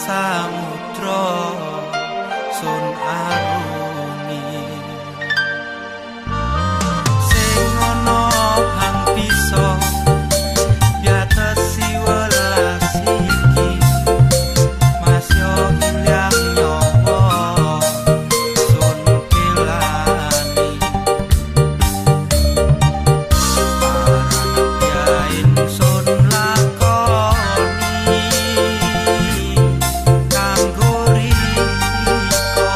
Samudra sun arungi. Sing ana hang bisa biatesi welas iki, masyo ilang nyawa sun kelani. Paranebya ingsun lakoni kanggo rika.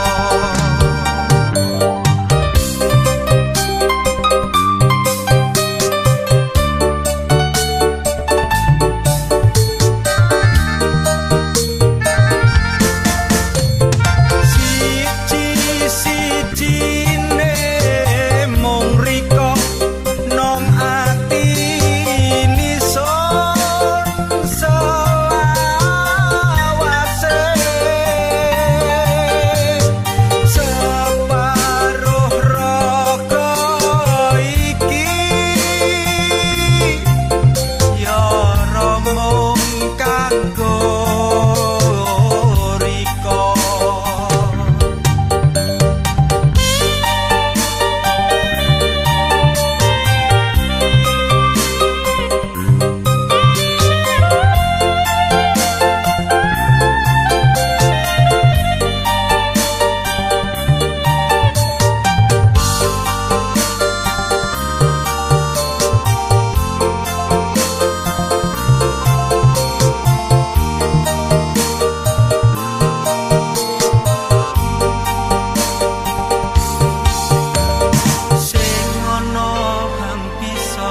Siji-sijine mung rika nang ati sun selawase, separuh raga iki ya mung kanggo rika. Sing ana hang bisa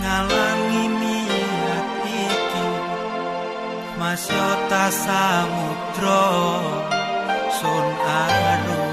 ngalangi niat iki, masyota samudra sun arungi.